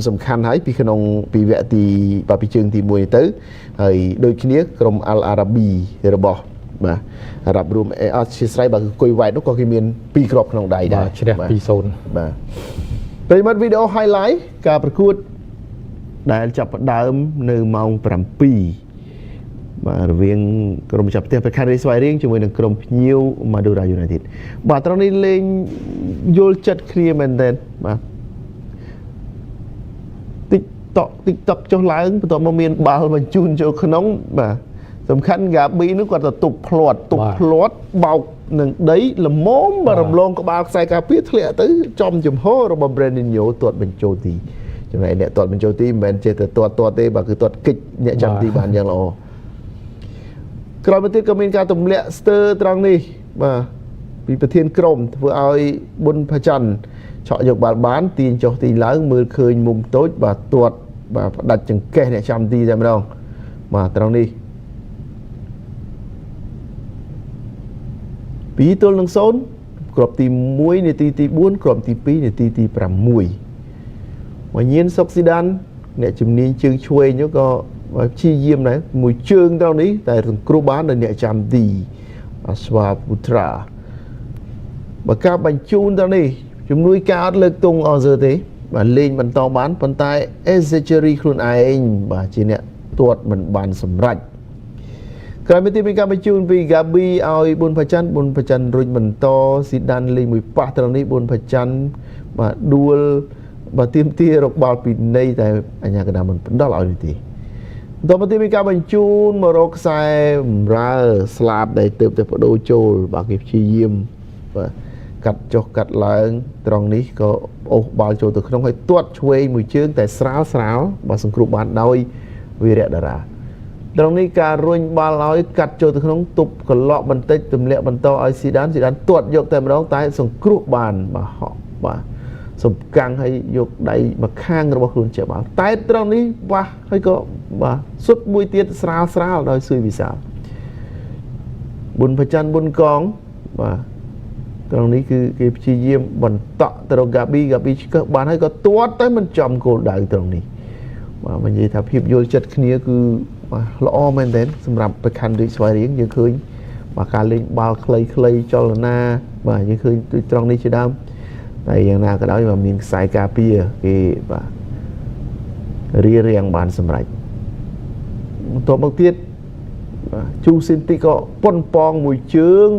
សំខាន់ហើយពីក្នុងពីវគ្គទីបាទពីជើងទី1ទៅហើយដូចគ្នាក្រុមអាល់អារ៉ាប៊ីរបស់បាទអារ៉ាប់រួមអធិស្ឋានបាទគឺគុយវ៉ែតនោះក៏គេមាន2គ្រាប់ក្នុងដៃដែរ បាទឈ្នះ2-0 បាទប្រិយមិត្តវីដេអូ highlight ការប្រកួតដែលចាប់ផ្ដើមនៅម៉ោង7បាទរវាងក្រុមចាប់ផ្ទះប្រខារីស្វាយរៀងជាមួយនឹងក្រុមភ្ញៀវ Madura United បាទត្រង់នេះលេងយល់ចិត្តគ្នាមែនទែនបាទតិចតក់តិចតក់ចុះឡើងបន្ទាប់មកមានបាល់បញ្ជូនចូលក្នុងបាទសំខាន់ហ្គាប៊ីនោះគាត់ទៅទប់ភ្លាត់ទប់ភ្លាត់បោកនឹងដីល្មមបាទរំលងក្បាលខ្សែការពារធ្លាក់ទៅចំចំហរបស់ Brandinho ទាត់បញ្ចូលទីចំណែកអ្នកទាត់បញ្ចូលទីមិនមែនចេះតែទាត់ទាត់ទេបាទគឺទាត់គិចអ្នកចាំទីបានយ៉ាងល្អក្រោយមកទៀតក៏មានការទម្លាក់ស្ទើរត្រង់នេះបាទពីប្រធានក្រុមធ្វើឲ្យប៊ុនផាច័ន្ទឆក់យកបាល់បានទាញចុះទីឡើងមើលឃើញមុំតូចបាទទាត់បាទផ្ដាច់ចង្កេះអ្នកចាំទីតែម្ដងបាទត្រង់នេះ2ទល់នឹង0គ្រាប់ទី1នាទីទី4គ្រាប់ទី2នាទីទី6វញ្ញាណសុកស៊ីដានអ្នកជំនាញជើងឆ្វេងនោះក៏ព្យាយាមដែរមួយជើងត្រង់នេះតែសង្គ្រោះបានដោយអ្នកចាំទីអាស្វាពូត្រាបើការបញ្ជូនត្រង់នេះជំនួយការអត់លើកទងអសើទេបាទលេងបន្តបានប៉ុន្តែ Ezecheri ខ្លួនឯងបាទជាអ្នកទាត់មិនបានសម្រេចក្រោយមកទៀតមានការបញ្ជូនពី Gabi ឲ្យប៊ុនផាច័ន្ទប៊ុនផាច័ន្ទរុញបន្តស៊ីដានលេងមួយប៉ះត្រង់នេះប៊ុនផាច័ន្ទបាទដួលបាទទៀមទារកបាល់ពីនៃតែអញ្ញាកណ្ដាលមិនផ្ដល់ឲ្យនេះទេបន្តមកទៀតមានការបញ្ជូនមករកខ្សែបម្រើស្លាបដែលទើបតែបដូរចូលបាទគេព្យាយាមបាទកាត់ចុះកាត់ឡើងត្រង់នេះក៏អូសបាល់ចូលទៅក្នុងហើយទាត់ឆ្វេងមួយជើងតែស្រាលស្រាលបាទសង្គ្រោះបានដោយវីរៈតារាត្រង់នេះការរុញបាល់ឲ្យកាត់ចូលទៅក្នុងទប់កន្លក់បន្តិចទម្លាក់បន្តឲ្យស៊ីដានស៊ីដានទាត់យកតែម្ដងតែសង្គ្រោះបានបាទហក់បាទសំកាំងឲ្យយកដៃមកខាងរបស់ខ្លួនជាបាល់តែត្រង់នេះវ៉ាស់ហើយក៏បាទសុទ្ធមួយទៀតស្រាលស្រាលដោយស៊ុយវិសាលប៊ុនប្រច័នប៊ុនកងបាទត្រង់នេះគឺគេព្យាយាមបន្តក់ទៅរកហ្គាប៊ីហ្គាប៊ីឆ្កឹះបានហើយក៏ទាត់តែមិនចំគោលដៅត្រង់នេះបាទនិយាយថាភាពយល់ចិត្តគ្នាគឺបាទល្អមែនទែនសម្រាប់ប្រខ័ណ្ឌរាជស្វាយរៀងយើងឃើញបាទការលេងបាល់ខ្លីៗចលនាបាទយើងឃើញដូចត្រង់នេះជាដើមតែយ៉ាងណាក៏ដោយបាទមានខ្សែការពារគេបាទរៀបរៀងបានសម្រេចបន្ទាប់មកទៀតបាទជូស៊ីនទីក៏ប៉ុនប៉ងមួយជើង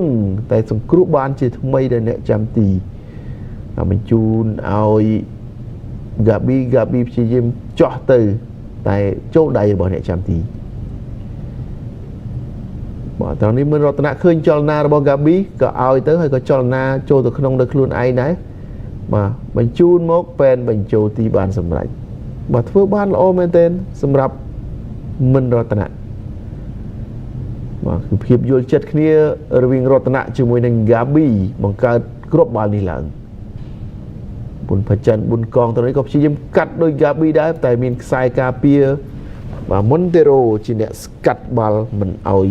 តែសង្គ្រោះបានជាថ្មីដល់អ្នកចាំទីបញ្ជូនឲ្យហ្គាប៊ីហ្គាប៊ីព្យាយាមចោះទៅតែចូលដៃរបស់អ្នកចាំទីបាទត្រង់នេះមានរតនៈឃើញចលនារបស់ហ្គាប៊ីក៏ឲ្យទៅហើយក៏ចលនាចូលទៅក្នុងដោយខ្លួនឯងដែរបាទបញ្ជូនមកពេនបញ្ចូលទីបានសម្រេចបាទធ្វើបានល្អមែនទែនសម្រាប់មិនរតនៈបាទគឺភាពយល់ចិត្តគ្នារវាងរតនៈជាមួយនឹងហ្គាប៊ីបង្កើតគ្រាប់បាល់នេះឡើងប៊ុនផាចិនប៊ុនកងទៅនេះក៏ព្យាយាមកាត់ដោយហ្គាប៊ីដែរតែមានខ្សែការពារបាទមុនតេរ៉ូជាអ្នកស្កាត់បាល់មិនឲ្យ